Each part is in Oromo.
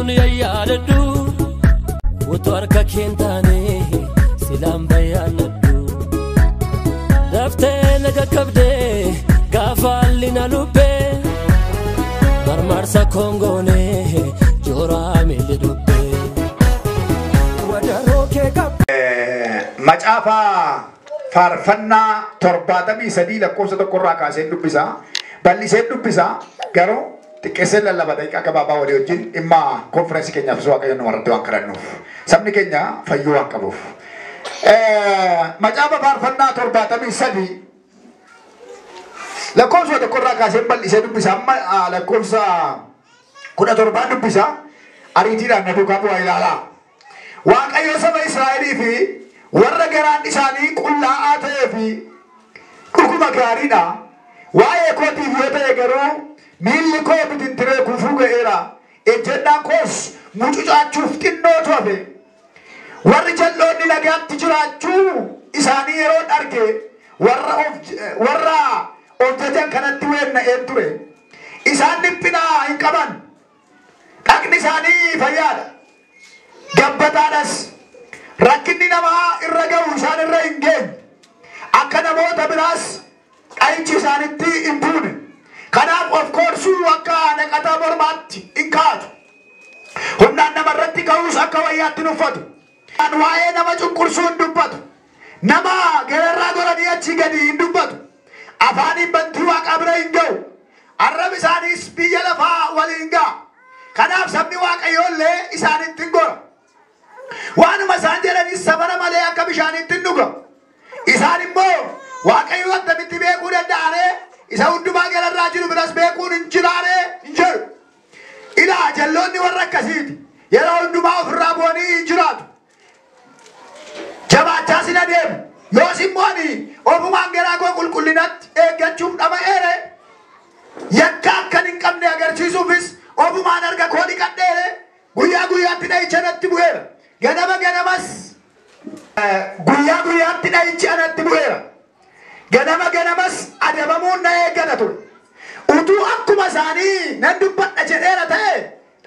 Utuun yaadadhu utuu harka keentaane silaan bayyaanadhu daftee na qaqqabdee gaafa haalli na lubbee marmarsa kongoonee jooraa miilli dubbee. Macaafa faarfannaa 73 lakkoofsa 1 irraa kaasee dubbisa. Bal'isee dubbisa garuu xiqqeessee lallaba daqiiqaa gabaabaa walii wajjin dhimma konferensii keenyaaf Waaqayyoon nu irratti waan kadhannuuf. Sabni keenya fayyuu waan qabuuf. Macaafa faarfannaa 73 lakkoofsa 1 irraa kaasee bal'isee dubbisa. Amma lakkoofsa 17 dubbisa. Ariitiidhaan na duukaa bu'aa ilaalaa. Waaqayyo saba Israa'elii fi warra garaan isaanii qullaa'aa ta'ee fi dhuguma gaariidha. Waa'ee kootiif yoo ta'e garuu miilli koo bitintiree kufuu ga'eera. Ejjennaan koos mucucaachuuf xinnootu hafe. Warri jal'oonni nagaatti jiraachuu isaanii yeroon arge warra of jajan kanatti weenna'een ture. Isaan dhiphinaa hin qaban. Dhaqni isaanii fayyaadha. Gabbataadhas. Rakkinni namaa irra ga'u isaan irra hin geenye. Akka namoota biraas dha'ichi isaanitti hin buune. Kanaaf of koorsuu akka naqata mormaatti hin kaatu. Humnaan namarratti ka'uus akka wayyaatti hin uffatu. Waa'ee nama cunqursuu hin dubbatu. Nama gararraa goranii achii gadi hin dubbatu. Afaaniin bantii waaqaa bira hin ga'u. Arrab isaaniis biyya lafaa waliin ga'a. Kanaaf sabni Waaqayyoo illee isaanitti hin gora. Waanuma isaan jedhanis safara malee akka bishaanitti hin dhuga. Isaan immoo Waaqayyo attamitti beekuu danda'aree isa hundumaa gararraa jiru biras beekuun hin jiraaree hin jedhu. Ilaa jalloonni warra akkasiiti. Yeroo hundumaa ofirraa bu'anii hin jiraatu. Jabaachaas hin adeemu. Yoos immoo ani ofumaan garaa koo qulqullinatti eeggachuuf dhama'eere. Yakka akkan hin qabne agarsiisuufis ofumaan harka koo dhiqadheere. Guyyaa guyyaatti dha'icha natti bu'eera. Ganama ganamas guyyaa guyyaatti dha'ichi anatti bu'eera. Ganama ganamas adabamuun na eeggata ture. Utuu akkuma isaanii nan dubbadha jedheera ta'e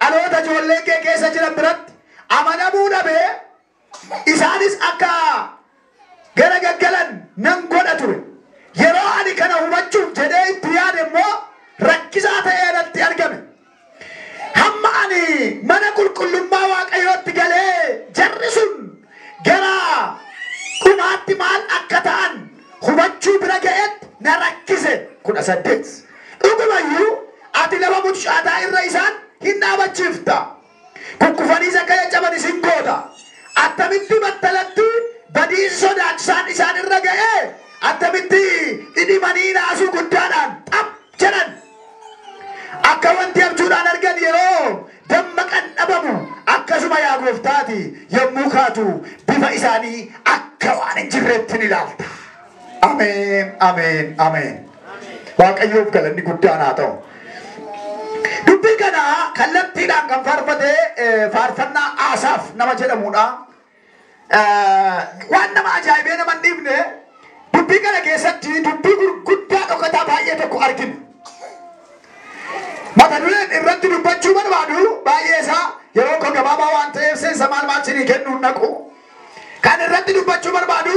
dhaloota ijoollee kee keessa jiran biratti amanamuu dhabee isaanis akka gara gaggalan nan godha ture. Yeroo ani kana hubachuuf jedhee itti yaade immoo rakkisaa ta'ee natti argame. Hamma ani mana qulqullummaa Waaqayyootti galee jarri sun gara dhumaatti maal akka ta'an hubachuu bira ga'etti na rakkise. 18. Dhugumayyuu ati lafa mucucaataa irra isaan hin dhaabachiifta. Kukkufaniis akka caccaban isin goota. Attamitti battalatti badiisi sodaachisaan isaan irra ga'ee attamitti dhidhimanii naasuu guddaadhaan xap jedhan. Akka wanti abjuudhaan argan yeroo dammaqan dhabamu akkasuma yaa gooftaati yommuu kaatu bifa isaanii akka waan hin jirreetti ni ilaalta. Ameen, ameen, ameen. Waaqayyoof galanni guddaan haa ta'u. Dubbii kana kallattiidhaan kan faarfate faarfannaa Aasaaf nama jedhamudha. Waan nama ajaa'ibee nama hin dhiifne dubbii kana keessatti dubbii gurguddaa dhokataa baay'ee tokko argina. Mata dureen irratti dubbachuu barbaadu baay'ee isaa yeroo koo gabaabaa waan ta'eef seensa maal maal sinii kennuu hin naqu. Kan irratti dubbachuu barbaadu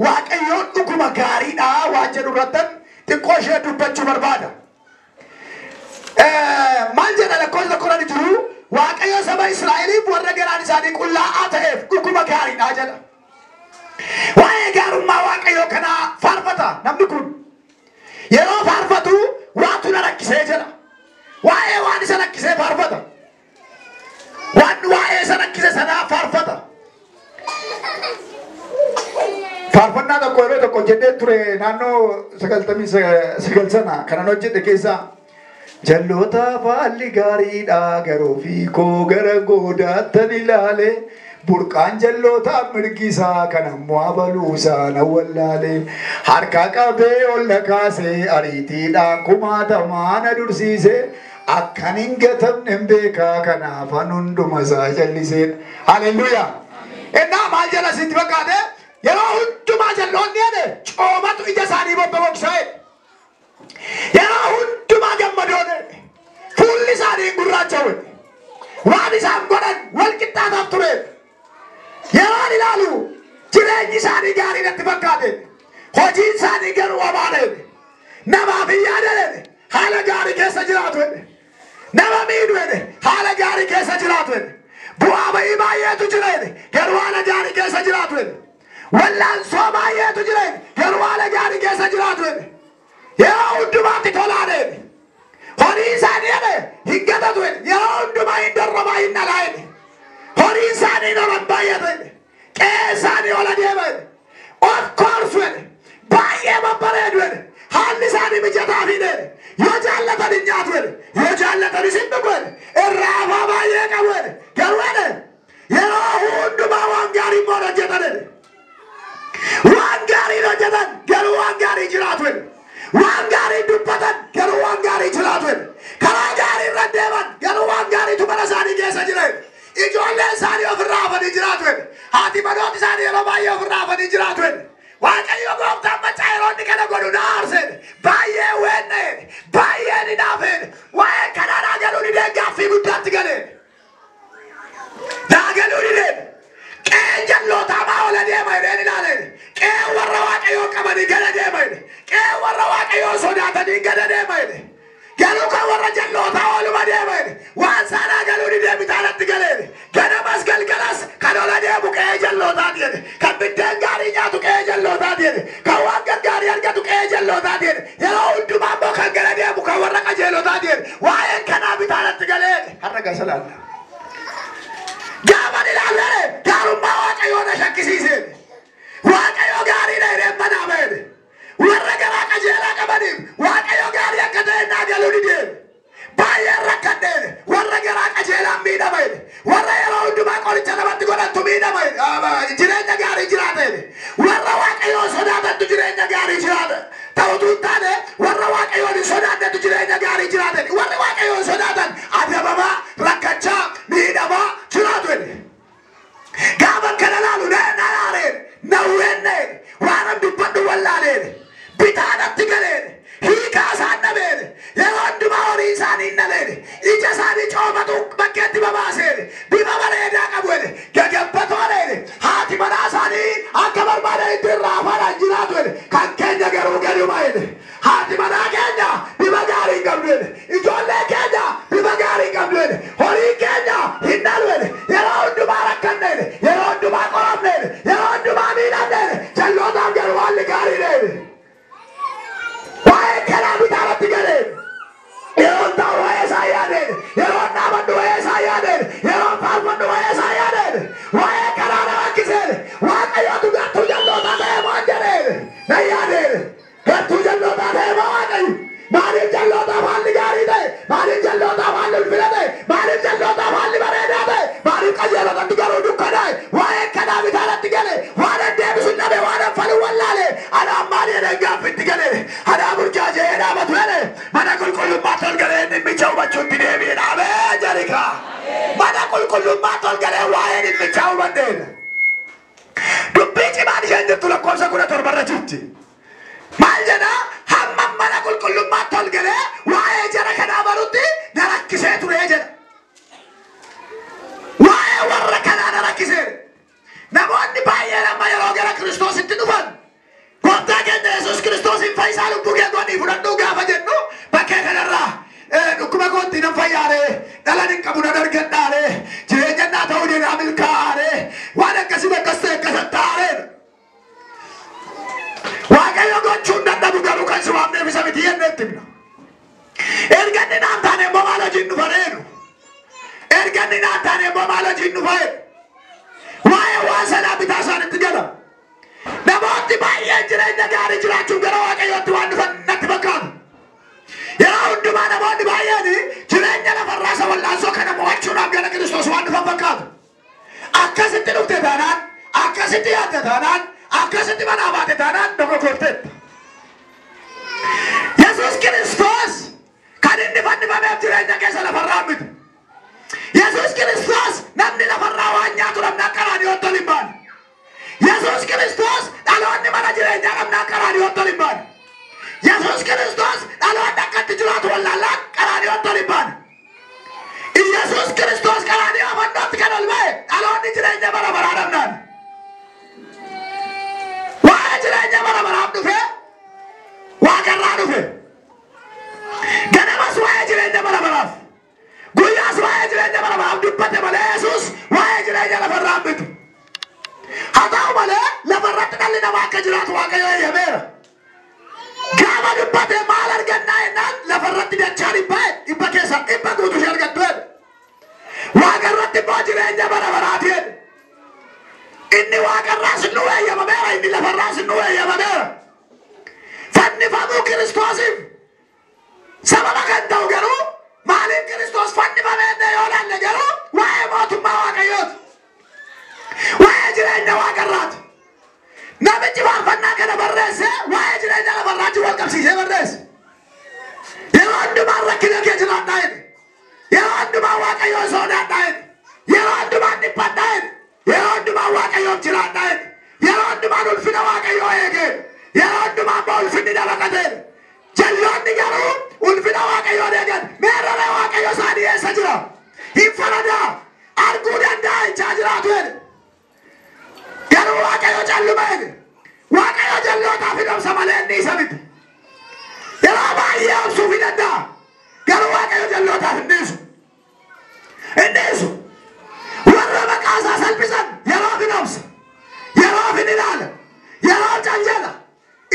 Waaqayyoon dhuguma gaariidha waan jedhu irrattan xiqqoo ishee dubbachuu barbaada. Maal jedha lakkoofsa tokkorra jiru Waaqayyo saba Israa'eliif warra garaan isaanii qullaa'aa ta'eef dhuguma gaariidha jedha. Waa'ee gaarummaa Waaqayyoo kanaa faarfata namni kun. Yeroo faarfatu waatu na rakkisee jedha. Waa'ee waan isa rakkisee faarfata. Waan waa'ee isa rakkise sanaa faarfata. Faarfannaa tokko yeroo tokko hojjedhee ture naannoo 99 sana kanan hojjedhe keessaa jalloota faalli gaariidha garuu fi koo gara goodaattan ilaale burqaan jalloota mirgisaa kan ammoo abaluusaa na wallaale harka qabee ol na kaasee ariitiidhaan kumaatamaa na dursiise akkan hin gatamne hin beekaa kanaaf an hunduma isaa jalliseedha. Haleluuyaa. Innaa maal jala sitti fakkaate yeroo hundumaa jalloonni jedhe coomatu ija isaanii bobboboksaa'e. Yeroo hundumaa gammadoone fuulli isaanii gurraacha'e. Waan isaan godhan wal qixxaataaf ture. Yeroon ilaalu jireenyi isaanii gaarii natti fakkaate. Hojiin isaanii garuu hamaadha. Namaaf hin yaadan, haala gaarii keessa jiraatu. Nama miidhu, haala gaarii keessa jiraatu. Bu'aa bayii baay'eetu jira, garuu haala gaarii keessa jiraatu. Wallaansoo baay'eetu jira, garuu haala gaarii keessa jiraatu. Yeroo hundumaatti tolaadha. Horii isaanii hin gatatu, yeroo hundumaa hin dorrobaa hin dhalaa. Horii isaanii noran baay'ate, qe'ee isaanii ol adeema. Of course baay'ee babbareedu, haalli isaanii mijataa fi yoo jaallatan hin nyaatu, yoo jaallatanis hin dhugu, irraa afaa baay'ee qabu, garuu yeroo hundumaa waan gaarii immoo hojjetan. Waan gaarii hojjetan garuu waan gaarii jiraatu. Waan gaarii dubbatan garuu waan gaarii jiraatu. Karaa gaarii irra deeman garuu waan gaariitu mana isaanii keessa jira. Ijoolleen isaanii ofirraa hafanii jiraatu. Haati manoota isaanii yeroo baay'ee ofirraa hafanii jiraatu. Waaqayyo gooftaan macaa yeroo inni kana godhu na aarse. Baay'ee weenne, baay'ee ni naafe. Waa'ee kanaa naa galuu didee gaaffii guddaatti galee. Naa galuu didee. Qe'een jallootaa maa ola deema jedheen ilaaleen. Qe'een warra Waaqayyoo qabanii gada deema jedhe. Qe'een warra Waaqayyoo sodaatanii gada deema jedhe. Garuu kan warra jallootaa ooluma deema jedhe. Waan saanaa galuu didee bitaanatti galeen. Ganamas galgalas kan ola deemu qe'ee jallootaati jedhe. Kan biddeen gaarii nyaatu qe'ee jallootaati jedhe. Kan waan gaggaarii argatu qe'ee jallootaati jedhe. Yeroo hundumaa immoo kan gada deemu kan warra qajeelotaati jedhe. Waa'een kanaa bitaanatti galeen. Har'a gasa laalla. Gaafa ilaalee gaarummaa Waaqayyoo na shakkisiise. Waaqayyo gaariidha jedhee manaa ba'e. Warra garaa qajeelaa qabaniif Waaqayyo gaarii akka ta'e naa galuu didee. Baay'een rakkadheen warra garaa qajeelaan miidhama. Warra yeroo hundumaa qoricha namatti godhantu miidhama. Jireenya gaarii jiraata. Warra Waaqayyoon sodaatantu jireenya gaarii jiraata. Ta'utu hin taane warra Waaqayyoon hin sodaannetu jireenya gaarii jiraatan. Warri Waaqayyoon sodaatan adabamaa, rakkachaa, miidhamaa jiraatu. Gaafa kana laalu na aareen, na weenneen, waan dubbadhu wallaaleen, bitaanatti galeen, hiikaa isaan dhabeen, yeroo hundumaa horii isaanii hin dhaleen, ija isaanii coomatu bakkeetti babaaseen, bifa bareedaa qabu, gagabbatooneen, haati manaa isaanii akka barbaadanitti irraa afaanaan jiraatu, kan keenya garuu gaduma. Haati manaa keenya bifa gaarii hin qabdu, ijoollee keenya bifa gaarii hin qabdu, horii keenya hin dhalu, yeroo hundumaa rakkanneen, yeroo hundumaa qoramneen, yeroo hundumaa miidhamneen, jallootaaf garuu haalli gaariidheen. Waa'ee kanaa bitaanatti galeen. Yeroon ta'u waa'ee isaa yaadeen, yeroon dhaabadhu waa'ee isaa yaadeen, yeroon faarfadhu waa'ee isaa yaadeen, waa'ee kanaa na rakkiseen, Waaqayyootu gartuu jallootaa ta'e waan jedheen, na yaadeen, gartuu jallootaa ta'e moo Waaqayyo? Maaliif jallootaaf haalli gaarii ta'e? Maaliif jallootaaf haalli ulfina ta'e? Maaliif jallootaaf haalli bareedaa ta'e? Maaliif qajeelotatti garuu dukkanaa'e? Waa'ee kanaa bitaanatti gale, waan an deebisu dhabe, waan an falu wallaale, anaan maali jedheen gaaffitti gale, anaa burjaajee dhaabatu jedhe, mana qulqullummaatti ol galee dhimmicha hubachuutti deebi'e dhaabee jedhika. Mana qulqullummaatti ol galee waa'ee dhimmichaa hubanneen. Dubbii cimaan isheen jirtu lakkoofsa 17 irra jirti. Maal jedhaa? Hamma mana qulqullummaatti ol galee waa'ee jara kanaa barutti na rakkisee ture jedha. Waa'ee warra kanaa na rakkisee. Namoonni baay'een amma yeroo gara Kiristoositti dhufan gooftaa keenya Yesuus Kiristoosiin fayyisaa lubbuu kee godhii fudhadhuu gaafa jennu bakkee kanarraa dhukkuba kootti nan fayyaaree, dhalan hin qabu nan argadhaaree, jireenya naa ta'uu dinaa milkaa'aaree, waan akkasii akkas ta'e akkas ta'aaree. Waaqayyo gochuun dadhabu garuu kan si waamneef isa miti jenneetti himna. Erga inni naan taane immoo maal hojiin dhufa reenu? Erga inni naan taane immoo maal hojiin dhufa reenu? Waa'ee waan sanaa bitaa isaanitti gala. Namoonni baay'een jireenya gaarii jiraachuuf gara Waaqayyootti waan dhufan natti fakkaatu. Yeroo hundumaa namoonni baay'een jireenya lafarraa isa wallaansoo kana mo'achuudhaaf gara Kiristoos waan dhufan fakkaatu. Akkasitti dhufte taanaan, akkasitti yaadde taanaan, akkasitti manaa baate taanaan dogoggorteetta. Yesuus Kiristoos kan inni fannifameef jireenya keessa lafarraa miti. Yesuus Kiristoos namni lafarraa waan nyaatu dhabnaan qaraaniyotti ol hin baane. Yesuus Kiristoos dhaloonni mana jireenyaa dhabnaan qaraaniyotti ol hin baane. Yesuus Kiristoos dhaloonni akkatti jiraatu wallaallaan qaraaniyotti ol hin baane. Yesuus Kiristoos Jalloonni jireenya bara baraa dhabnaan. Waa'ee jireenya bara baraaf dhufe waaqarraa dhufe. Ganamas waa'ee jireenya bara baraaf guyyaas waa'ee jireenya bara baraaf dubbate malee Yesuus waa'ee jireenya lafarraa miti. Haa ta'u malee lafarratti dhalli namaa akka jiraatu Waaqayyo eeyyameera. Gaafa dubbate maal argannaa jennaan lafarratti dachaa dhibba keessa dhibba guutuu ishee argattu jedhe. Waaqarratti immoo jireenya bara baraati jedhe. Inni waaqarraas nu eeyyamameera, inni lafarraas nu eeyyamameera. Fannifamuu Kiristoosiif sababa kan ta'u garuu maaliif Kiristoos fannifame jennee yoo ilaalle garuu waa'ee mootummaa Waaqayyooti. Waa'ee jireenya waaqarraati. Namichi faarfannaa kana barreesse waa'ee jireenya lafarraatti wal qabsiisee barreesse. Yeroo hundumaa rakkina kee jiraadhaa jedhe. Yeroo hundumaa Waaqayyoon sodaadhaa jedhe. Yeroo hundumaa dhiphadhaa jedhe. Yeroo hundumaa Waaqayyoof jiraadhaa jedhe. Yeroo hundumaa ulfina Waaqayyoo eegee. Yeroo hundumaa immoo ulfinni dhabaqatee. Jalloonni garuu ulfina Waaqayyoo eegan. Meerree Waaqayyoo isaanii eessa jira? Hin faradaa. Arguu danda'a jechaa jiraatu jedhe. Garuu Waaqayyo calluma jedhe. Waaqayyo jallootaaf hin obsa malee inni isa miti. Yeroo baay'ee obsuuf hin danda'a. Garuu Waaqayyo jallootaaf hin dhiisu. Hin dhiisu. Warra maqaa isaa salphisan yeroof hin obsa. Yeroof hin ilaala. Yeroof cal jedha.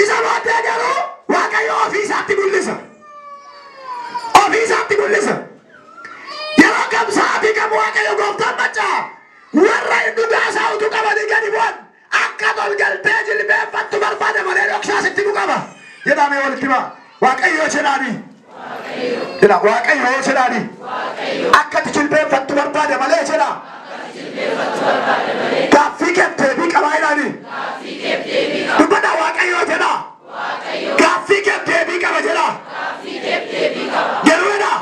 Isa booddee garuu Waaqayyo ofii isaatti mul'isa. Ofii isaatti mul'isa. Yeroo kam sa'aatii kam Waaqayyo gooftaan maccaa warra dhugaa isaa utuu qabanii gadi bu'an akka tol galtee jilbeenfattu barbaada malee dhoksaa sitti nu qaba. Jedhamee walitti ba'a. Waaqayyo jedhaanii. Jedha Waaqayyo jedhaanii. Akka ati jilbeenfattu barbaada malee jedha. Gaaffii keef deebii qabaa jedhaanii. Dubbadhaa Waaqayyo jedha. Gaaffii keef deebii qaba jedha. Garuu jedha.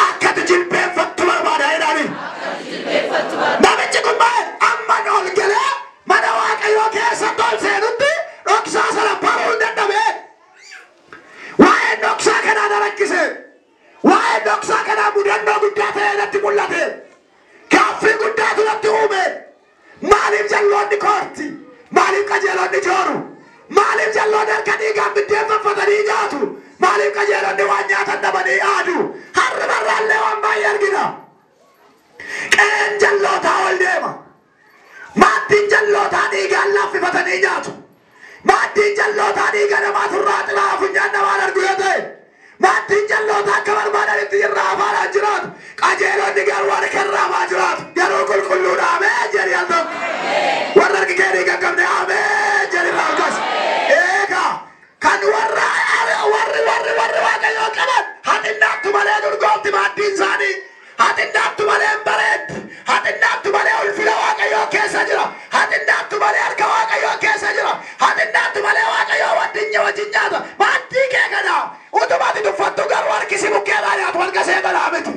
Akka ati jilbeenfattu barbaada jedhaanii. Namichi kun maal amma ol galee mana Waaqayyoo keessatti ol seenutti dhoksaa sana baruu hin dadhabee. Waa'ee dhoksaa kanaa na rakkise. Waa'ee dhoksaa kanaa mudannoo guddaa ta'ee natti mul'ate. Gaaffii guddaatu natti uume. Maaliif jalloonni koorti? Maaliif qajeelonni jooru? Maaliif jalloonni harka dhiigaan biddeen faffatanii nyaatu? Maaliif qajeelonni waan nyaatan dhabanii aadu? Harri barraallee waan baay'ee argina. Qe'een jallootaa ol deema. Maaddiin jallootaa dhiigaan laffifatanii nyaatu. Maaddiin jallootaa dhiiga namaatu irraa xilaa funyaan namaan argu yoo ta'e. Maaddiin jallootaa akka barbaadanitti irraa afaanaan jiraatu. Qajeelonni garuu harka irraa afaa jiraatu. Garuu qulqulluudha. Ameen jedhi al tokko. Warra harki kee dhiiga hin qabne ameen jedhi irraa ol kaasi. Eegaa kan warra warri warri warri Waaqayyoo qaban haxinnaattu malee durgoofti maaddiin isaanii. Haxinnaattu malee hin bareeddi. Haxinnaattu malee ulfina Waaqayyoo keessa jira. Haxinnaattu malee harka Waaqayyoo keessa jira. Haxinnaattu malee Waaqayyoo wajjin wajjin nyaata. Maaddii kee kana utuma ati tuffattu garuu harki si bukkeedhaa nyaatu harka seexanaa miti.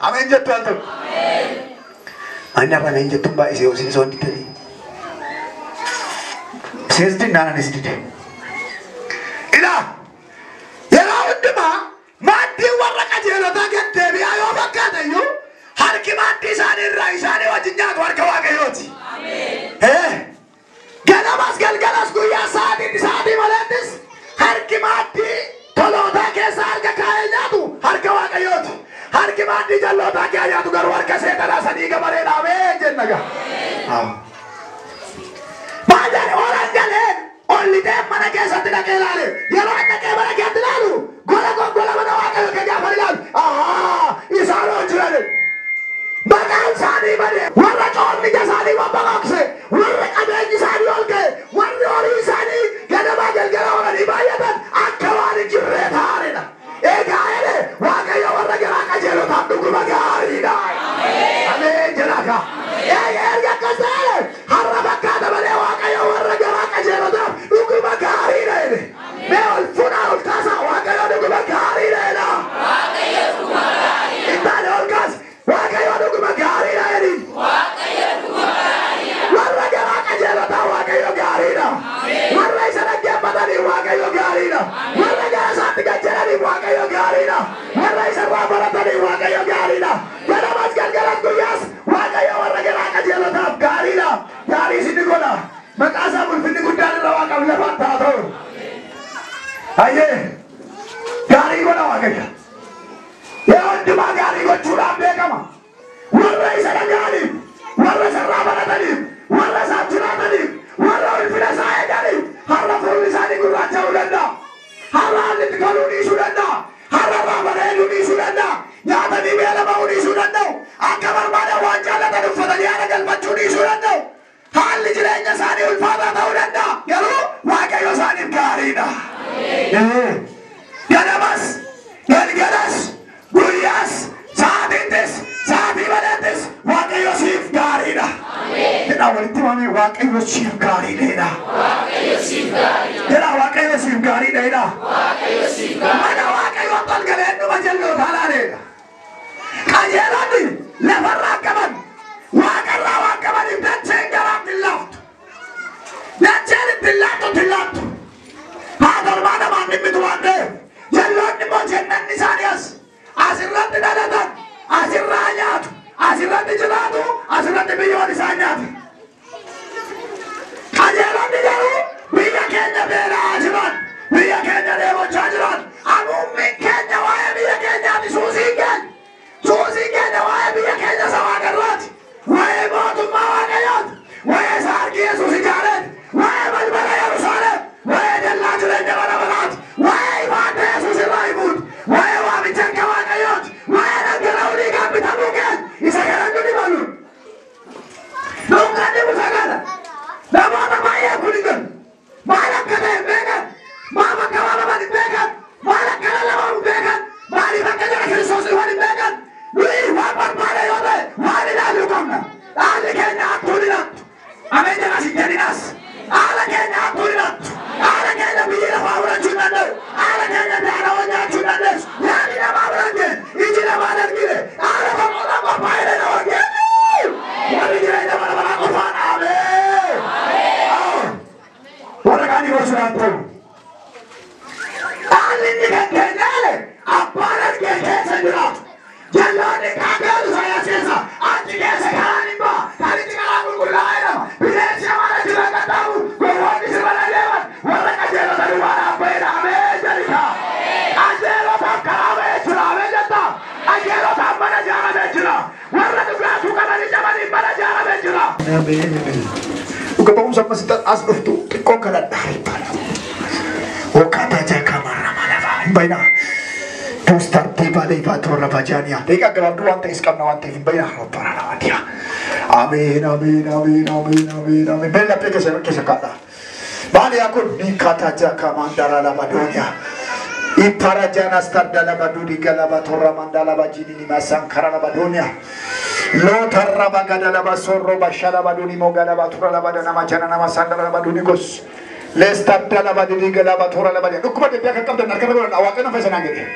Ameen jettu al tokko. Ani har'a ameen jettuun baay'isee hoosiisoo hin didanii. Sees dinnaan anis dide. Ilaa yeroo hundumaa maaddiin warra qajeelotaa gad deebi'aa yoo fakkaate iyyuu harki maaddii isaanii irraa isaanii wajjin nyaatu harka Waaqayyooti. Ganamas galgalas guyyaa sa'aatiin sa'aatii maleettis harki maaddii tolootaa keessa harka kaa'ee nyaatu harka Waaqayyooti. Harki maaddii jallootaa keessa nyaatu garuu harka seexanaa sanii gamaree dhaabee jenna gaa. Maal jedhe olan galeen ol lixee mana keessatti dhaqee ilaale. Yeroo inni dhaqee mana keessatti ilaalu gola gola mana Waaqayyoo kee gaafa ilaalu ahaa isaan ol jiran. Maqaan isaanii badee warra coomni ija isaanii babbaqaqse warra qabeenyi isaanii ol ga'e warri horii isaanii ganamaa galgala oolanii baay'atan akka waan hin jirree ta'anidha. Egaa jedhe Waaqayyo warra garaa qajeelotaaf dhuguma gaariidha. Ameen jedhaa kaa. Erga akkas ta'e har'a fakkaata malee Waaqayyo warra garaa qajeelotaaf dhuguma gaariidha jedhe. Mee ol fuudhaa ol kaasaa Waaqayyo dhuguma gaariidha jedha. Hin taane ol kaasi. Waaqayyo dhuguma gaariidha jedhi. Warra garaa qajeelotaa Waaqayyo gaariidha. Warra isa dhaggeeffataniif Waaqayyo gaariidha. Warra gara isaatti gad jedhaniif Waaqayyo gaariidha. Warra isa irraa barataniif Waaqayyo gaariidha. Ganamas galgalas guyyaas Waaqayyo warra garaa qajeelotaaf hundumaa gaarii gochuudhaan beekama. Warra isa dhaga'aniif, warra isarraa barataniif, warra isaaf jiraataniif, warra ulfina isaa eeganiif har'a fuulli isaanii gurraacha'uu danda'a. Har'a haalli itti toluu dhiisuu danda'a. Har'a irraa bareeduu dhiisuu danda'a. Nyaatanii beela ba'uu dhiisuu danda'u. Akka barbaadan waan jaallatan uffatanii haala galfachuu dhiisuu danda'u. Haalli jireenya isaanii ulfaataa ta'uu danda'a. Garuu Waaqayyo isaaniif gaariidha. Ganamas, galgalas, guyyaas, sa'aatiittis, sa'aatii maleettis Waaqayyo siif gaariidha. Jedhaa walitti himame Waaqayyo siif gaariidha. Jedhaa Waaqayyo siif gaariidha. Mana Waaqayyootti ol galee dhuma jallootaa laaleedha. Qajeelonni lafarraa qaban waaqarraa waan qabaniif dacheen garaatti hin laaftu. Dacheen itti hin laattu itti hin laattu. Haa tormaa namaan dhimmitu waan ta'eef jalloonni immoo jennanni isaanii as asirratti dhalatan asirraa nyaatu asirratti jiraatu asirratti biyyoon isaan nyaata. Qajeelonni garuu biyya keenya beela'aa jiran biyya keenya dheebochaa jiran hamuummiin keenya waa'ee biyya keenyaati suusiin keenya. Suusiin keenya waa'ee biyya keenya isa waaqarraati. Waa'ee mootummaa Waaqayyooti. Waa'ee isa harki Yesuus ijaareeti. Waa'ee balbala Yerusaalem. Waa'ee dallaa jireenya bara baraati. Waa'ee ifaadda Yesuus irraa himuuti. Waa'ee waamicha harka Waaqayyooti. Waa'ee dhangala'uu dhiigaan bitamuu keenya. Isa kana nu dibalu. Dhuungaan dhibu isa kana. Namoota baay'ee kun hin galu. Maal akka ta'e hin beekan. Maaf akka waamaman hin beekan. Maal akka lallabamu hin beekan. Maaliif akka jara Kiristoos dhufan hin beekan. Nuyi waan barbaade yoo ta'e waan ilaallu qabna. Haalli keenya hattuu ni laattu. Ameen jedhas hin jedhinas. Haala keenya hattuu ni laattu. Haala keenya biyyi lafaa fudhachuu hin danda'u. Haala keenya daanawwan nyaachuu hin dandeessu. Yaadni namaa bira hin geenye. Iji namaa hin argine. Haala tokkorraa qophaa'ee nama hin geenye. Warri jireenya bara baraa qofaan ameen. Warra kaanii gochuudhaan ta'u. Haalli inni kan keenya jedhe abbaan argee keessa jiraatu. Jalloonni kaagalu Isaayyaas keessa achi keessa karaan hin ba'a. Karichi karaa qulqullaa'aa jedhama. Bineensi hamaan achi irra qaxxaamu gowwoonni sirba deeman warra qajeelota duwwaa ba'edha. Ameen jedhika. Qajeelotaaf karaa ba'ee jira. Ameen jetta. Qajeelotaaf mana ijaaramee jira. Warra dhugaatuu qabanii cabaniif mana ijaaramee jira. Dhuga ba'umsa ammas as dhuftu xiqqoon kadhadhaa ibbaala. Wakkaata jakamarra malafaa hin bayinaa. Postar tiba leva torra vajania. Daqiiqaa gabaabduu waan ta'es qabna waan ta'eef hin bayinaa. Robbara lamaatiya. Ameen ameen ameen ameen ameen ameen. Mee laphee keessa keessa kaadha. Maali yaa kun ninkata jakamandara lamadooniya. Iparajana starda lamadudi galaba torra mandala bajini masankara labadonia. Lotarra bagada laba sorro bashala baduni mogala batura labada nama jana nama sandara labaduni gos. Lestarda labadini galaba tora labadi. Dhukkuba deddaa kan qabdan harka godhan Waaqayyo na fayyisanaa jedhe.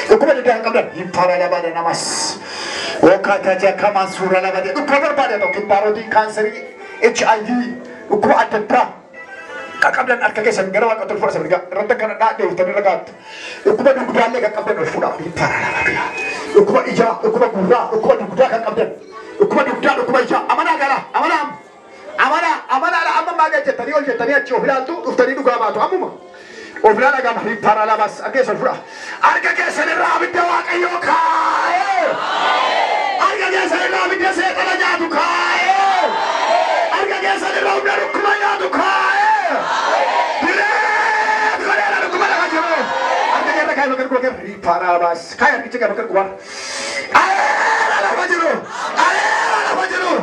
Dhukkuba deddaa kan qabdan impara labada namas. Wakata jakaman suura labadi. Dhukkuba barbaade tokko kittaarotii kaanserii HIV dhukkuba adda addaa. Kan qabdan harka keessan gara Waaqatti ol fuudha sabni irratti kana deebiftanii irra kaa'attu. Dhukkuba dugdaallee kan qabdan ol fuudha. Impara labadi. Dhukkuba ijaa, dhukkuba gurraa, dhukkuba dugdaa kan qabdan. Dhukkuba dugdaa, dhukkuba ijaa. Amanaa gara, amanaa amma. Amanaa, amanaadha amma maal jettanii ol jettanii achi of ilaaltu dhuftanii dhugaa baatu ammuma. Of ilaala gama impara labas harka keessan fuudha. Harka keessan irraa abidda Waaqayyoo kaa'ee. Harka keessan irraa abidda seexana nyaatu kaa'ee. Harka keessan irraa humna dhukkuba nyaatu kaa'ee. Direet godheera dhukkuba lafa jiru. Harka keerra kaa'ee bakka dhukkuba keerra. Impara labas kaa'ee harkicha kaa'ee bakka dhukkuba. Ayeera lafa jiru. Ayeera lafa jiru.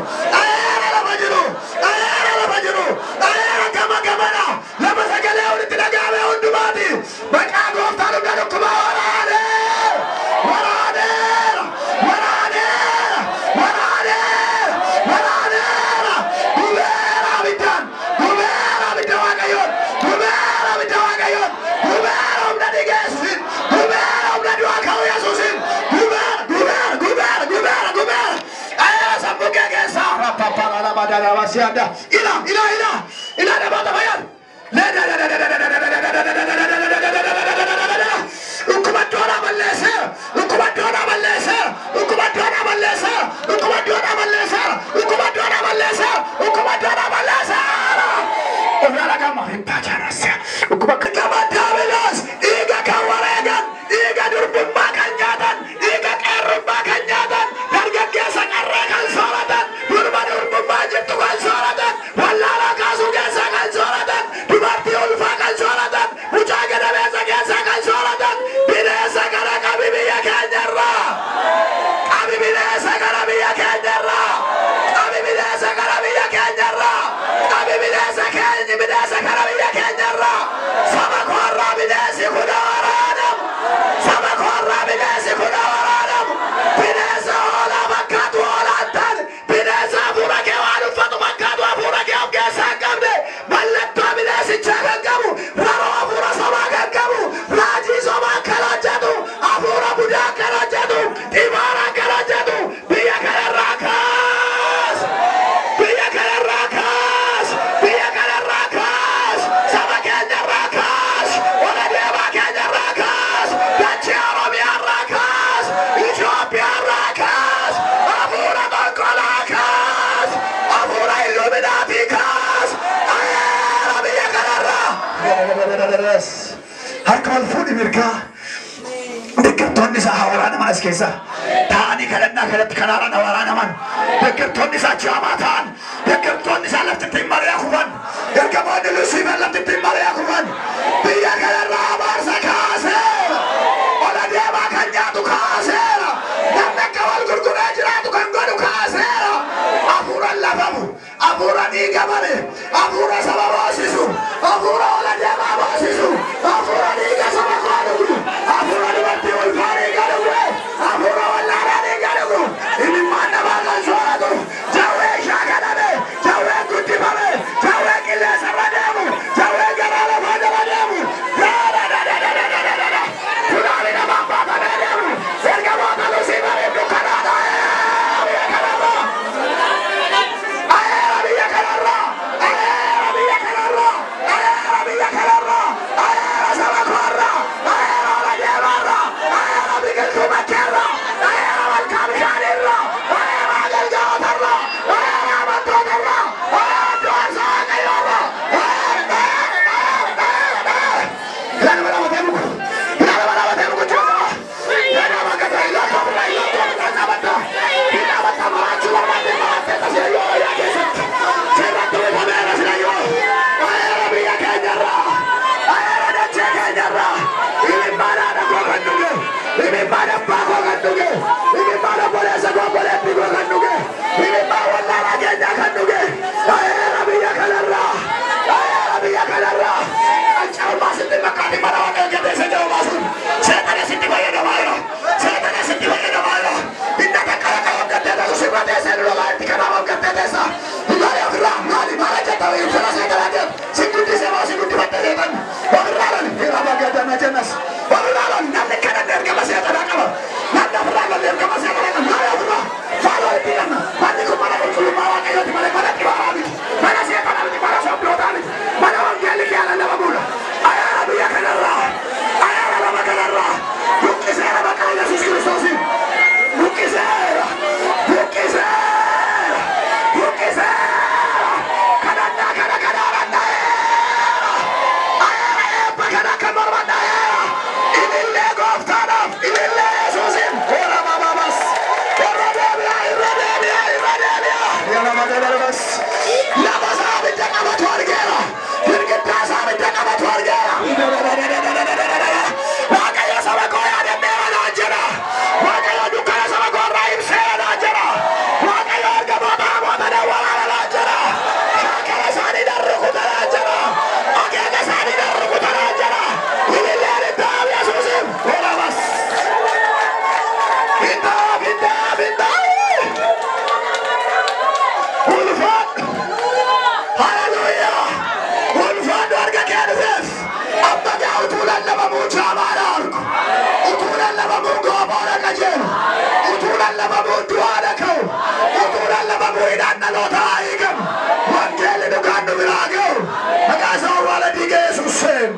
Ayeera lafa jiru. Ayeera lafa jiru. Ayeera gama gamana. Lafa sagalee walitti dhaga'ame hundumaati. Maqaa gooftaan humna dhukkuba waraanee. Waraaneera. Waraaneera. Waraaneera. Waraaneera. Gubeera abiddaan. Gubeera abidda Waaqayyoon. Gubeera abidda Waaqayyoon. Gubeera humna dhiiga Yesuusiin. Gubeera humna du'aa ka'uu Yesuusiin. Gubeera gubeera gubeera gubeera gubeera. Ayeera sammuu kee keessaa. Rapapara lama dalaba siyaada. Ila ila ila ila namoota fayyan. Dhukkuba doonaa balleesseera. Dhukkuba doonaa balleesseera. Dhukkuba doonaa balleesseera. Dhukkuba doonaa balleesseera. Dhukkuba doonaa balleesseera. Dhukkuba doonaa balleesseera. Of ilaala gama hin. Dhukkuba gama Daabiloos dhiiga kan wareegan dhiiga durbummaa kan nyaatan dhiiga qeerrummaa. Harka wal fuudhi mirgaa. Deeggartoonni isaa haa waraanaman as keessa. Taa'anii kadhannaa kanatti kanaaraan haa waraanaman. Deeggartoonni isaa jaamaa ta'an. Deeggartoonni isaa lafti ittiin mari'aa kufan. Ergamoonni Lusiifar lafti ittiin mari'aa kufan. Biyya kanarraa abaarsa kaaseera. Ola deemaa kan nyaatu kaaseera. Namni akka wal gurguree jiraatu kan godhu kaaseera. Hafuura lafamu, hafuura dhiiga bare, hafuura saba boosisu, hafuura ola deemaa boosisu, hafuura dhiiga saba koo dhugu, hafuura dubartii ulfaa dhiiga dhugu, hafuura wallaalaa dhiiga dhugu, imimmaan namaa kan sooratu, jawwee shaakalame, jawwee guddifame, jawwee qilleensarra deemu, jawwee garaa lafaa jala deemu, Tunaani namaan baatamee deemu, ergamoota Lusiifariif dukkanaadha. Biyya kanarraa. Ayeera biyya kanarraa! Ayeera biyya kanarraa! Ayeera biyya kanarraa! Ayeera saba koorraa! Ayeera ola deemaarraa! Ayeera biqiltuu bakkeerraa! Ayeera malkaa bishaaniirraa! Ayeera agalgaatarraa! Ayeera amantootarraa! Ayeera du'arsa waaqayyoorraa! Ayeera! Ayeera! Ayeera! Ayeera! Ilaalama dhaabatee muku! Ilaalama dhaabatee muku jira! Ilaalama gata ilaalama bira ilaalama bira dhaabata! Dhaabata maraachuu barbaadde maraattee tasilayyoo yaa keessatti! Sirratti bifameera silayyoo! Ayeera biyya keenyarraa! Ayeera dachee keenyarraa! Imimmaan haadha koo kan dhuge! Imimmaan abbaa koo kan dhuge! Imimmaan obboleessa koo obboleettii koo kan dhuge! Imimmaan wallaalaa keenyaa kan dhuge! Ayeera biyya kanarraa! Ayeera biyya kanarraa! Qaccaalmaa sitti makkaati mana waaqayyo keessa jiru baasuun seexana sitti fayyadamaa jira. Seexana sitti fayyadamaa jira. Inna takka takka hoggattee teessu sirra teessee dura baay'eetti kanaaf hoggattee teessa. Maali ofirraa maali maala jetta ibsana seexanaa deemu. Si guddisee moo si guddifattee seexan. Ofirraa loli hira bageedana jennas. Ofirraa loli namni kadhanne ergama seexanaa qaba. Namni ofirraa loli ergama seexanaa qaba. Maali ofirraa maal walitti hidhanna. Manni kun mana qulqullummaa waaqayyooti malee mana xibaaraa miti. Mana seexanaa miti mana sobdootaa miti. Mana wangeelli kee lallabamuudha. Ayeera biyya kanarraa. Ayeera lama kanarraa. Buqqiseera maqaa Yesuus Kiristoosiin. Buqqiseera. Buqqiseera. Buqqiseera. Kadhannaa kana kanaaraan dha'eera. Ayeera eebba kana kan morman dha'eera. Ilillee gooftaadhaaf. Ilillee Yesuusiin. Hora bababas. Irra deebi'aa. Irra deebi'aa. Irra deebi'aa. Yala magalabas. Lafa isaa abidda qabatu argeera. Girgiddaa isaa abidda qabatu argeera. Waaqayyo saba koo yaadannee naan jedha. Waaqayyo dukkana saba koo irraa ibseera naan jedha. Waaqayyo ergamoota hamoota dawwalaala naan jedha. Shaakala isaanii darrukuta naan jedha. Akeeka isaanii darrukuta naan jedha. Ililleen itti Yesuusiif. Horabas. Intaaf intaaf intaaf. Ulfaadhu. Haleluuyaa. Ulfaadhu harka kee dhufeef. Amma gaa utuu lallabamuu jaamaadha argu. Utuu lallabamuu goomoodha qajeelu. Utuu lallabamuu du'aadha ka'u. Utuu lallabamuu hidhaan dhaloota haa hiikamu. Wangeelli dhugaan nu biraa ga'u. Maqaa isaa awwaala dhiiga Yesuusiin.